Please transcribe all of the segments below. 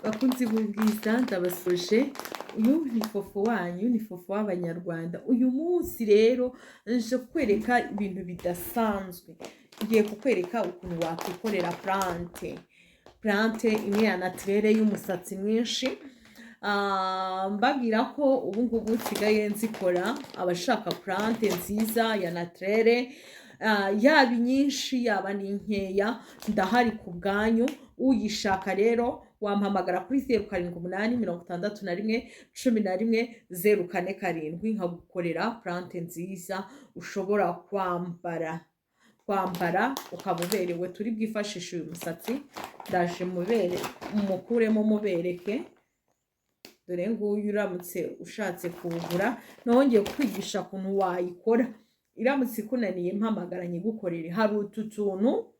Bakunzi b'ubwiza, ndabasuje. Uyu ni Fofo wanyu, ni Fofo w'Abanyarwanda. Uyu munsi rero nje kukwereka ibintu bidasanzwe. Ngiye kukwereka ukuntu wakwikorera plante, plante imwe ya naturelle y'umusatsi mwinshi. Mbabwira ko ubu ngubu nsigaye nzikora. Abashaka plante nziza ya naturelle, yaba inyinshi yaba n'inkeya, ndahari ku bwanyu. Uyishaka rero wampamagara kuri 0786110447, nkagukorera plante nziza ushobora kwambara ukaba uberewe. Turi bwifashishe uyu musatsi, ndaje mubere mukuremo mubereke. Dore nguyu, uramutse ushatse kuwugura, nongeye kukwigisha ukuntu wayikora. Iramutse ikunaniye, mpamagara nyigukorere. Hari utu tuntu,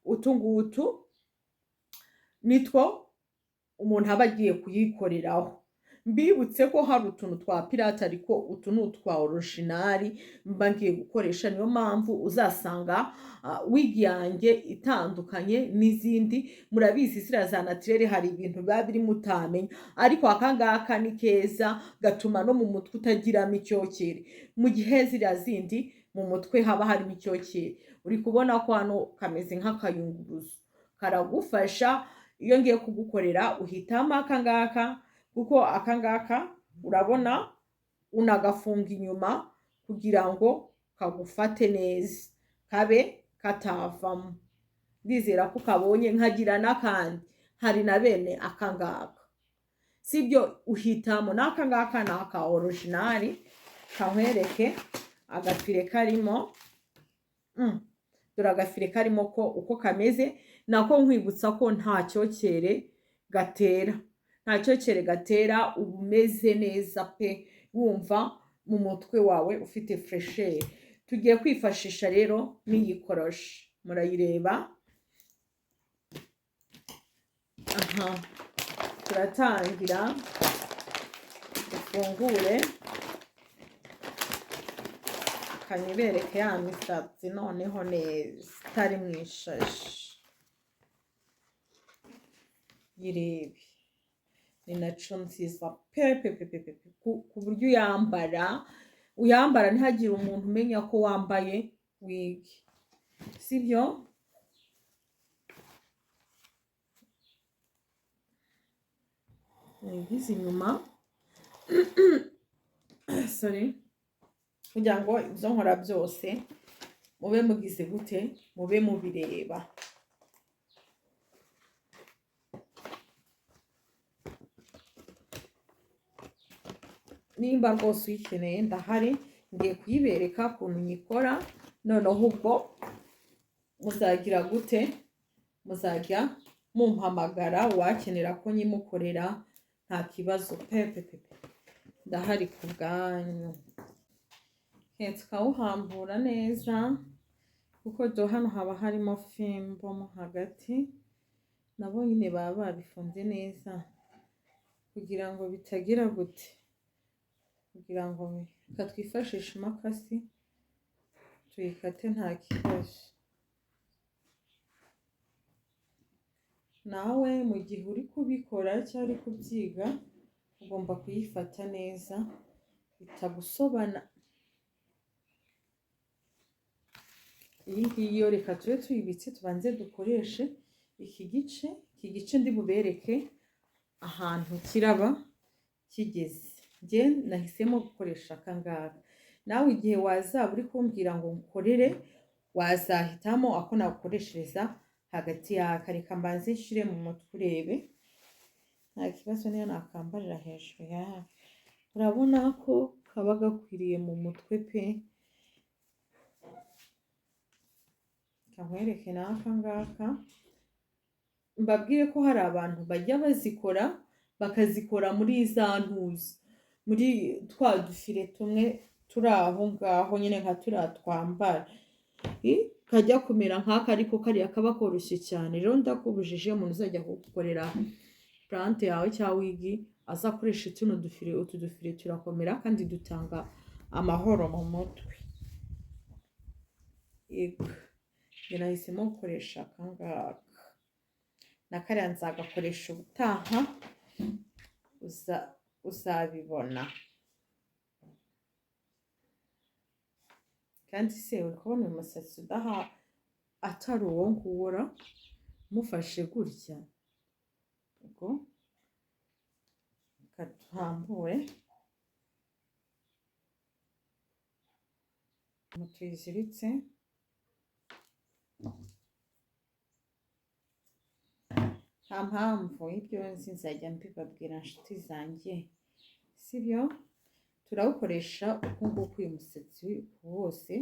utu ngutu nitwo umuntu aba agiye kuyikoreraho. Mbibutse ko hari utuntu twa pirate, ariko utu ni utwa original mba ngiye gukoresha. Niyo mpamvu uzasanga wig yanjye itandukanye n'izindi. Murabizi, ziriya za naturelle hari ibintu biba birimo utamenya, ariko aka ngaka ni keza, gatuma no mu mutwe utagiramo icyokere, mu gihe ziriya zindi mu mutwe haba harimo icyokere. Uri kubona ko hano kameze nk'akayunguruzo, karagufasha. Iyo ngiye kugukorera uhitamo aka ngaka, kuko aka ngaka urabona unagafunga inyuma kugira ngo kagufate neza, kabe katavamo. Ndizera ko kabonye. Nkagira n'akandi, hari na bene aka ngaka, sibyo? Uhitamo n'aka ngaka ni aka original. Kankwereke agafire karimo. Dore agafire karimo ko uko kameze, nako nkwibutsa ko nta cyokere gatera, nta cyokere gatera. Uba umeze neza pe, wumva mu mutwe wawe ufite fraîcheur. Tugiye kwifashisha rero n'iyi crochet, murayireba aha. Turatangira dufungure, kanyibereke ya misatsi noneho neza itari mu ishashi. Yirebe, ni naco nziza pe pe pe pe pe, ku buryo uyambara ntihagire umuntu umenya ko wambaye wig, sibyo? Nigize inyuma, sorry, kugira ngo ibyo nkora byose mube mugize gute, mube mubireba. Nimba rwose uyikeneye, ndahari. Ngiye kuyibereka ukuntu nyikora, noneho ubwo muzagira gute? Muzajya mumpamagara, uwakenera ko nyimukorera, nta kibazo pe pe pe pe, ndahari ku bwanyu. Tukawuhambura neza, kuko do hano haba harimo fimbo mo hagati, nabo nyine baba babifunze neza kugira ngo bitagira gute, kugira ngo reka twifashishe imakasi tuyikate, nta kibazo. Nawe mu gihe uri kubikora cyangwa uri kubyiga, ugomba kuyifata neza itagusobana. Iyi ngiyi yo reka tube tuyibitse, tubanze dukoreshe iki gice. Iki gice ndi bubereke ahantu kiraba kigeze. Njye nahisemo gukoresha aka ngaka. Nawe igihe wazaba uri kumbwira ngo nkorere, wazahitamo ako nagukoreshereza hagati yaka. Reka mbanze nshyire mu mutwe urebe, nta kibazo niyo nakambarira hejuru yawe. Urabona ko kaba gakwiriye mu mutwe pe. Kankwereke n'aka ngaka. Mbabwire ko hari abantu bajya bazikora, bakazikora muri za ntuza, muri twa dufire tumwe turi aho ngaho nyine, nka turiya twambara kajya kumera nk'aka, ariko kariya kaba koroshye cyane. Rero ndakubujije, umuntu uzajya kugukorera plante yawe cyangwa wig azakoresha tuno dufire. Utu dufire turakomera kandi dutanga amahoro mu mutwe. Yego, njye nahisemo gukoresha aka ngaka. Na kariya nzagakoresha ubutaha, uzabibona. Kandi se uri kubona uyu musatsi udaha atari uwo nguwo, mufashe gutya, ubwo reka tuhambure tuyiziritse. Nta mpamvu y'ibyo nzi nzajya mbibabwira nshuti zanjye, sibyo? Turawukoresha uku nguku, uyu musatsi wose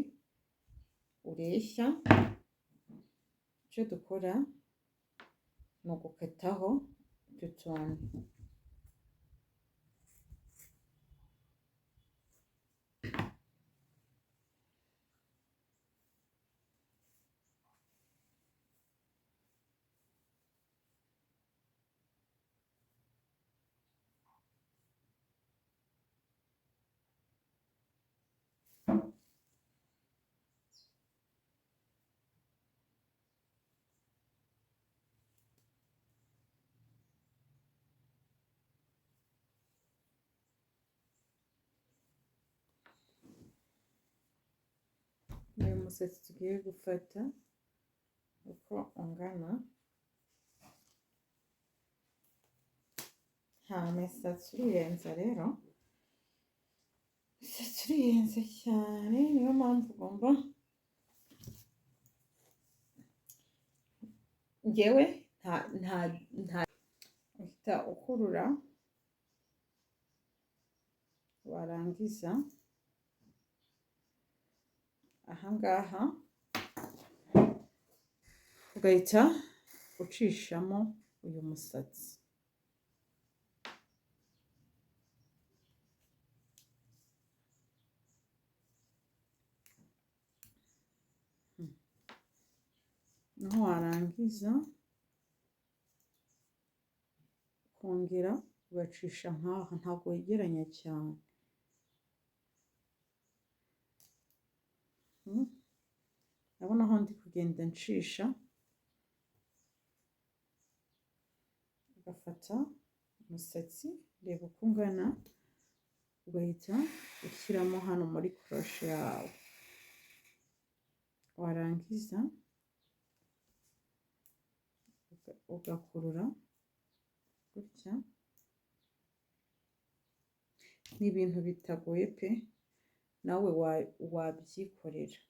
ureshya. Icyo dukora ni ugukataho utu tuntu. Uyu musatsi tugiye gufata uko ungana, nta misatsi uriyenza rero, imisatsi uriyenza cyane, niyo mpamvu ugomba ngewe nta uhita ukurura, warangiza ahangaha ugahita ucishamo uyu musatsi. Naho warangiza ukongera ugacisha nkaha, ntabwo wegeranya cyane. Ndabona aho ndi kugenda ncisha, ugafata umusatsi, reba uko ungana, ugahita ushyiramo hano muri koroshe yawe, warangiza ugakurura gutya. Ni ibintu bitagoye pe, nawe wabyikorera,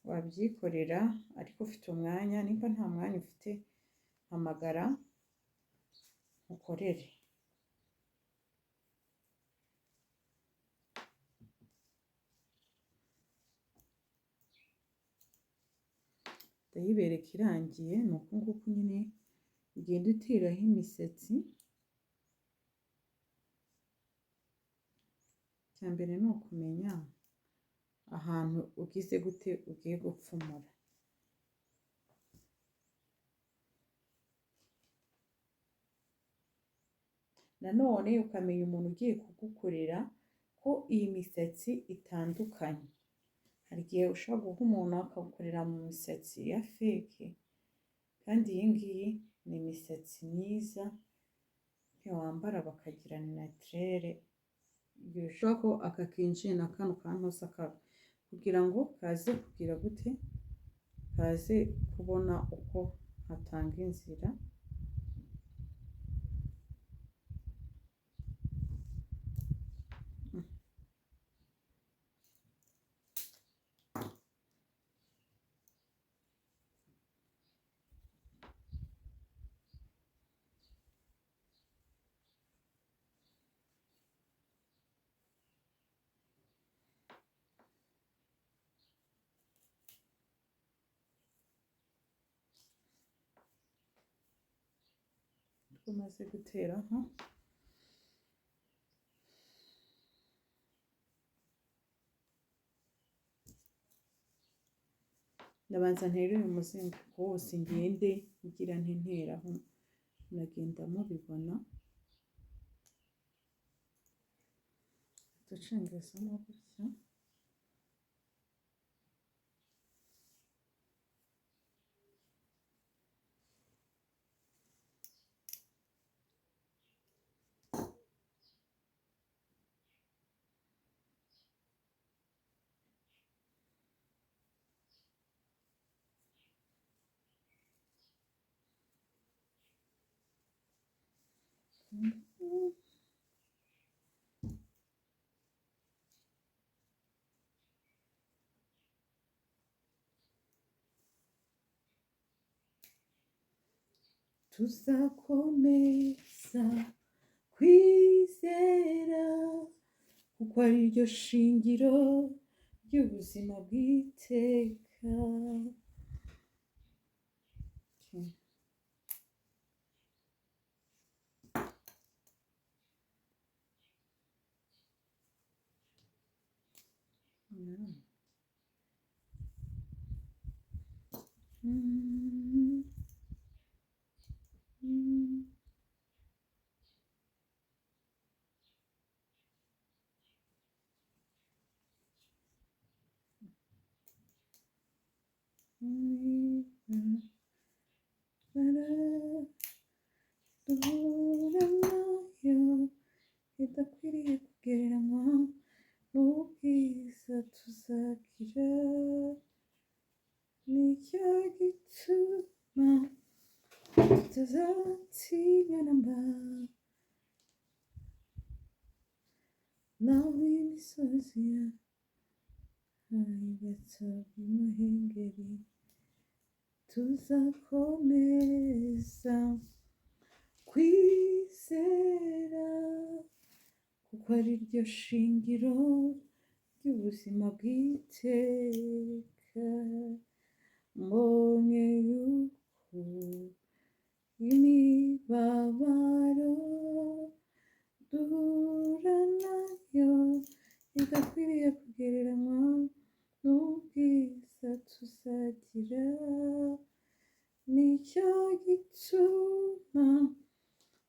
wabyikorera ariko ufite umwanya. Nimba nta mwanya ufite, hamagara ukorere. Ndayibereka irangiye, ni uku nguku nyine ugenda uteraho imisatsi. Icya mbere ni ukumenya ahantu ugize gute ugiye gupfumura. Nanone ukamenya umuntu ugiye kugukorera ko iyi misatsi itandukanye. Hari igihe ushobora guha umuntu akagukorera mu misatsi ya feke, kandi iyi ngiyi ni imisatsi myiza ntiwambara bakagira natirere. Ushobora ko aka kinjiye na kano kantuza kugira ngo kaze kugira gute, kaze kubona uko hatanga inzira. Umaze guteraho ndabanza ntere uyu muzenguruko wose, ngende ngira nti nteraho, muragenda mubibona. Ducengezamo gutya, Tuzakomeza kwizera kuko ari ryo shingiro ry'ubuzima bw'iteka. Okay. Mm. Mm. Mm. Duhura nayo idakwiriye kugereranywa n'ubwiza tuzagira, nicyo gituma tutazatinya na mba, naho imisozi igatabwa imuhengeri, tuzakomeza kwizera kuko ari ryo shingiro ry'ubuzima bw'iteka. Mbonye yuko imibabaro duhura nayo idakwiriye kugereranywa n'ubwiza tuzagira, nicyo gituma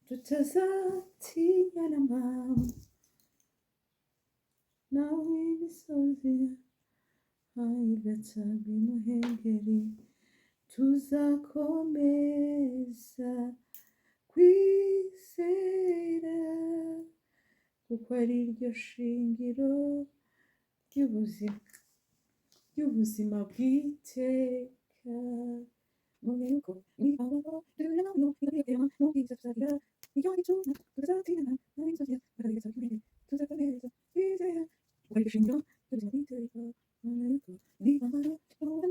tutazatinya na mba, naho imisozi igatabwa imuhengeri, tuzakomeza kwizera kuko ari ryo shingiro ry'ubuzima bw'iteka. Mbonye yuko imibabaro duhura nayo idakwiriye kugereranywa n'ubwiza tuzagira, nicyo gituma tutazatinya na mba,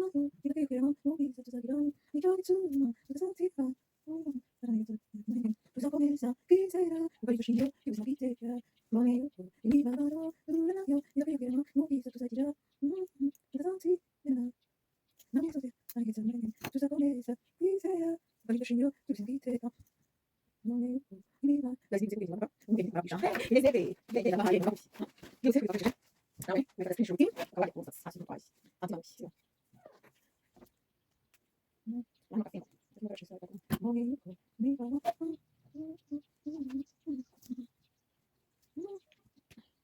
naho imisozi igatabwa imuhengeri, tuzakomeza kwizera kuko ari ryo shingiro ry'ubuzima bw'iteka. Mbonye yuko imibabaro duhura nayo idakwiriye kugereranywa n'ubwiza tuzagira, nicyo gituma tutazatinya tuzakomeza kwizera kuko ari ryo shingiro ry'ubuzima bw'iteka. Mbonye yuko imibabaro duhura nayo idakwiriye kugereranywa n'ubwiza tuzagira, tutazatinya na mba, tuzakomeza kwizera kuko ari ryo shingiro ry'ubuzima bw'iteka.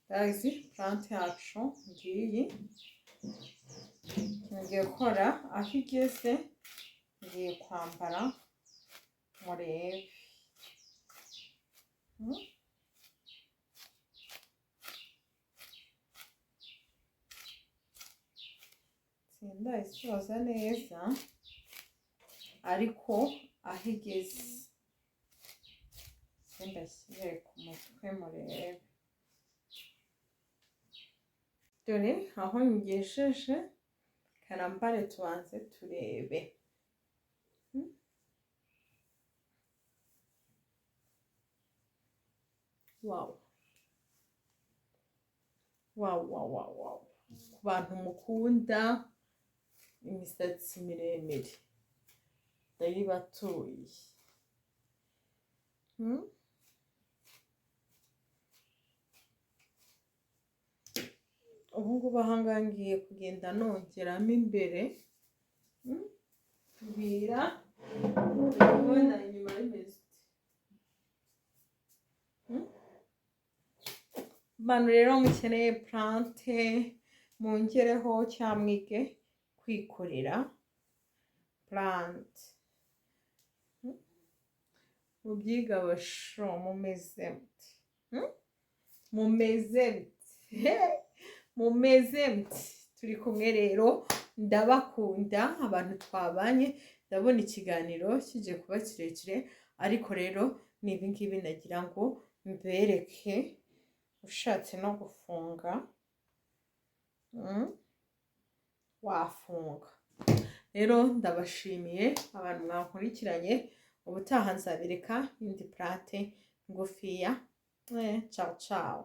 Guys, plante yacu ngiyi ngiye gukora aho igeze, ngiye kwambara murebe. Sindayisoza neza ariko Aho igeze, mbashyire ku mutwe murebe. Dore aho ngejeje, karambare tubanze turebe. Wow, wow, wow, wow, wow! Ku bantu mukunda imisatsi miremire, ndayibatuye. Ubu ngubu aha ngaha ngiye kugenda nongeramo imbere. Mbwira, ubona inyuma bimeze ute? Bantu rero mukeneye plante, mungereho cyangwa mwige kwikorera plante. Mubyiga abasho, mumeze mute? Mumeze mute? Mumeze mute? Turi kumwe rero, ndabakunda abantu twabanye. Ndabona ikiganiro kigiye kuba kirekire, ariko rero ni ibi ngibi nagira ngo mbereke. Ushatse no gufunga, wafunga. Rero ndabashimiye abantu mwankurikiranye. Ubutaha nzabereka indi plante ngufiya. Ciao ciao.